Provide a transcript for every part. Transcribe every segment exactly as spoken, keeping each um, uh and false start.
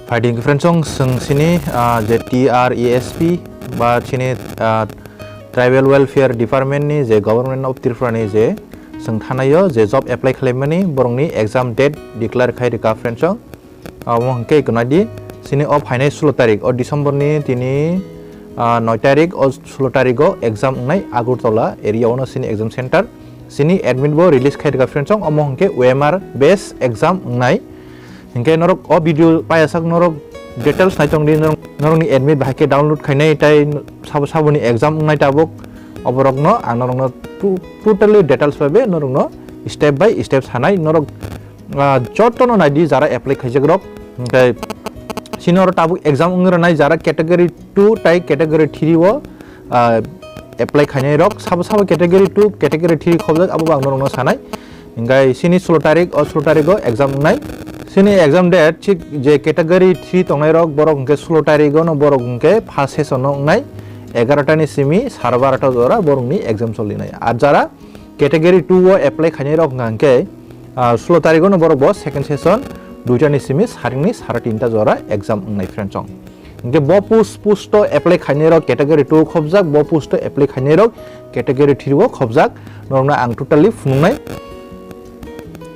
Phaidi hwnkhe friends, chwng, chwng sini, ah, je T R E S P ba chini, ah, Tribal Welfare Department ni je Government of Tripura ni je chwng thanaio je job apply khlaimani borokni exam date declare khai rwkha friends. Omo hwnkhe gwnadi, chini o phainai sulo tarik o December ni tini, ah, noi tarik o sulo tarik o exam wngnai Agartala area ono chini exam center. Chini admit bo release khai rwkha friends, omo hwnkhe O M R base exam wngnai. Hinkhe norok o video payasak norok details nai tongdi, norok, norokni admit bahai khe download khainai tei sabo saboni exam wngnai tabuk, oborokno ang norokno to-, totally details bai be norokno step by step sanai norok, ah, jotono naidi jara apply khaijak rok. Hinkhe chini oro tabuk exam wng rwnai jara category two tei category three o, ah, apply khainai rok sabo sabo category two, category three khobjak abo bo ang norokno sanai. Hinkhe chini sulo tarik, o sulo tarik o exam wngnai. Chini exam date thik je category three tongnai rok borok hwnkhe sulo tarik o no borok hwnkhe first session no wngnai egarota ni simi sare barota jora borokni exam solinai. Ar jara category two o apply khainai rok hwnkha hwnkhe, ah, sulo tarik o no borok bo second session duita ni simi saringni sare tinta jora exam wngnai friends. Hinkhe bo post, post o apply khainai rok category two khobjak, bo post o apply khainai rok category three o khobjak, norokno ang totally phunuknai.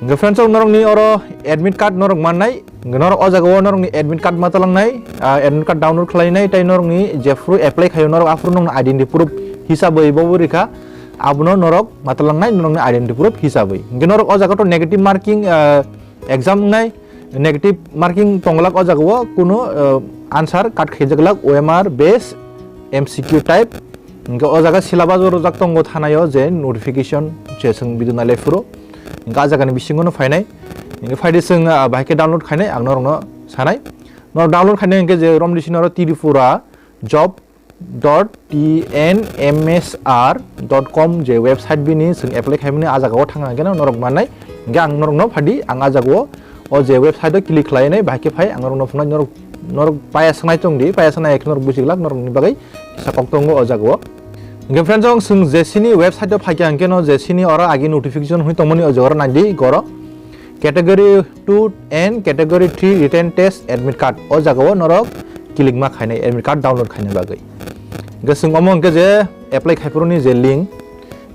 Hinkhe friends, norokni oro admit card norok mannai, hinkhe norok o jaga o norokni admit card ma talangnai, ah, admit card download khlainai, tei norokni jephru apply khaio norok aphuru norokni identity proof hisabwi bobo rikha, abono norok ma talangnai norokni identity proof hisabwi. Hinkhe norok o jaga to negative marking, ah, exam wngnai, negative marking tongglak o jaga o kunu, ah, answer cut khaijaglak O M R base M C Q type. Hinkhe o jaga syllabus o rwjak tongo thanaio je notification je chwng video nailai phuru. Hinkhe a jagani bisingo no phainai. Hinkhe phaidi chwng, ah, bahai khe download khainai ang norokno sanai. Norok download khainai hinkhe je romni sini oro Tripura job dot T N M S R dot com je website bini chwng apply khaimani a jaga o thang hinkhe no norok mannai. Hinkhe ang norokno phaidi ang a jaga o, o je website o click khlainai bahai khe phai ang norokno phunai norok, norok paya sanai tongdi, paya sanai khe norok bujiglak norokni bagwi kisa kok tongo o jaga o. Hinkhe friends, chwng je chini website o phaikha hinkhe no je chini oro agi notification hwnwi tongmani o jaga oro naidi goro category two and category three written test admit card o jaga o norok click ma khainai admit card download khaina bagwi. Hinkhe chwng omo hinkhe je apply khaiphuru ni je link,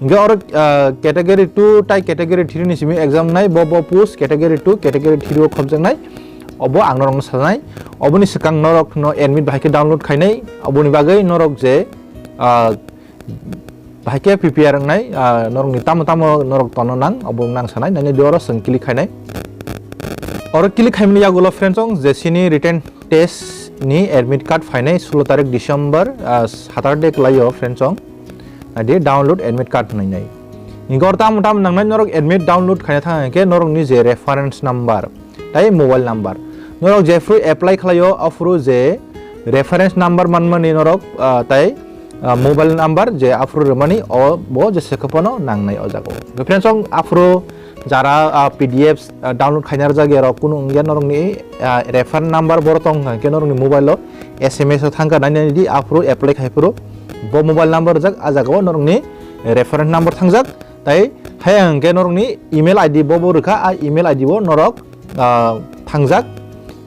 hinkhe oro, ah, category two tai category three ni simi exam nai, bo, bo post category two, category three o khobjaknai, obo ang norokno sanai. Oboni swkang norokno admit bahai khe download khainai, oboni bagwi norok je, ah, bahai khe prepare wngnai, ah, norokni tamo tamo norok tono nang, obo nang sanai, nani di oro chwng click khainai. Oro click khaimani yagulo friends, chwng je chini written test ni admit card phainai sulo tarik December, ah, Saturday kwlaio friends, chwng naidi download admit card hwnwi nai. Hinkhe oro tamo tamo nangnai norok admit download khaina thang hinkhe norokni je reference number tei mobile number. Norok jephru apply khlaio aphuru je reference number manmani norok, ah, tei, ah, mobile number je aphuru rwmani o bo jesa khe phano nangnai o jaga o. Friends, chwng aphuru jara, ah, P D F, ah, download khaina rwjak ya rok kunu wngya norokni, ah, reference number borok tong hwnkhe norokni mobile o S M S o thangkha nainani di aphuru apply khaiphuru bo mobile number rwjak a jaga o norokni reference number thangjak. Tai hai hwnkhe norokni email I D bo bo rwkha, a email I D o norok, ah, thangjak.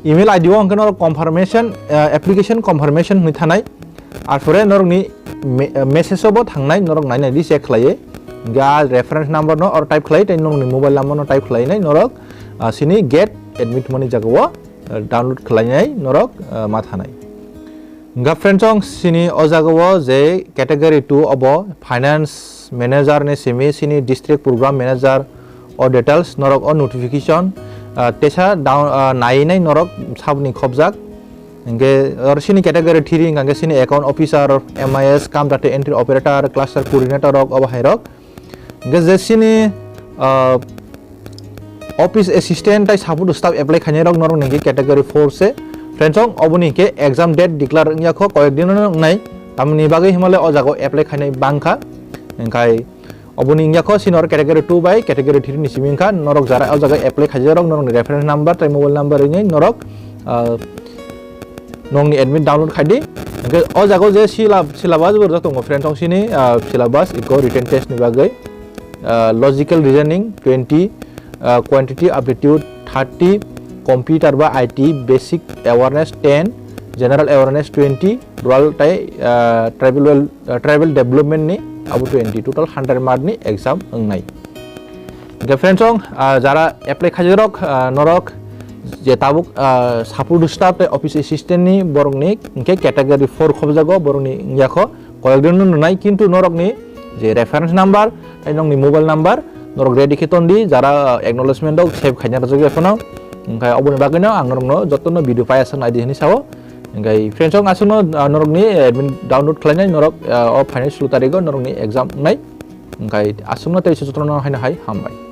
Email I D o hwnkhe norok confirmation, ah, application confirmation hwnwi thanai. Arpore norokni me-, message o bo thangnai, norok nainai di check khlaiwi. Hwnkhe a reference number no oro type khlai, tei norokni mobile number no type khlainai norok, ah, sini get admit mani jaga o, ah, download khlainai norok, ah, ma thanai. Hwnkha friends, chwng sini o jaga o je category two obo finance manager ni simi sini district program manager o details norok o notification, ah, tesa down, ah, nainai norok saboni khobjak. Hwnkhe oro sini category three hwnkha khe sini account officer, M I S, cum data entry operator, cluster coordinator rok obo hai rok. Hwnkhe je sini, ah, office assistant tai support staff apply khainai rok norok hwnkhe category four se. Friends, chwng oboni hwnkhe exam date declare wngya kho koyek din no wngnai. Tamoni bagwi himale o jaga o apply khainai bangkha. Hwnkhe oboni wngya kho sini oro category two bai category three ni simi wngkha. Norok jara o jaga apply khaijak rok norokni reference number tai mobile number wngnai norok, ah, nokni admit download khai di. Hwnkhe o jaga o je sylla-, syllabus bo rijak tongo friends, chwng sini, ah, syllabus eko written test ni bagwi, ah, logical reasoning twenty, ah, quantitative aptitude thirty, computer ba I T basic awareness ten, general awareness twenty, rural tai, ah, tribal well, ah, tribal development ni abo twenty, total hundred mark ni exam wngnai. Hingke friends ong, ah, jara apply khaijak rok, ah, norok je tabuk, ah, support staff tei office assistant ni borok ni hingke category four khobjago borok ni wngya kho, koyek din no nunai, kintu norok ni je reference number tei nokni mobile number norok ready khe ton di, jara, ah, acknowledgement rok save khaina rwjak ya phano. Hingke oboni bagwi no ang norok no joto no video pai asa nai di hinwi sao. Hingke friends ong aswk no, ah, norok ni admit download khlainai norok, ah, o phainai sulo tarigo norok ni exam wngnai. Hingke aswk no tei se joto no haino hai hambai.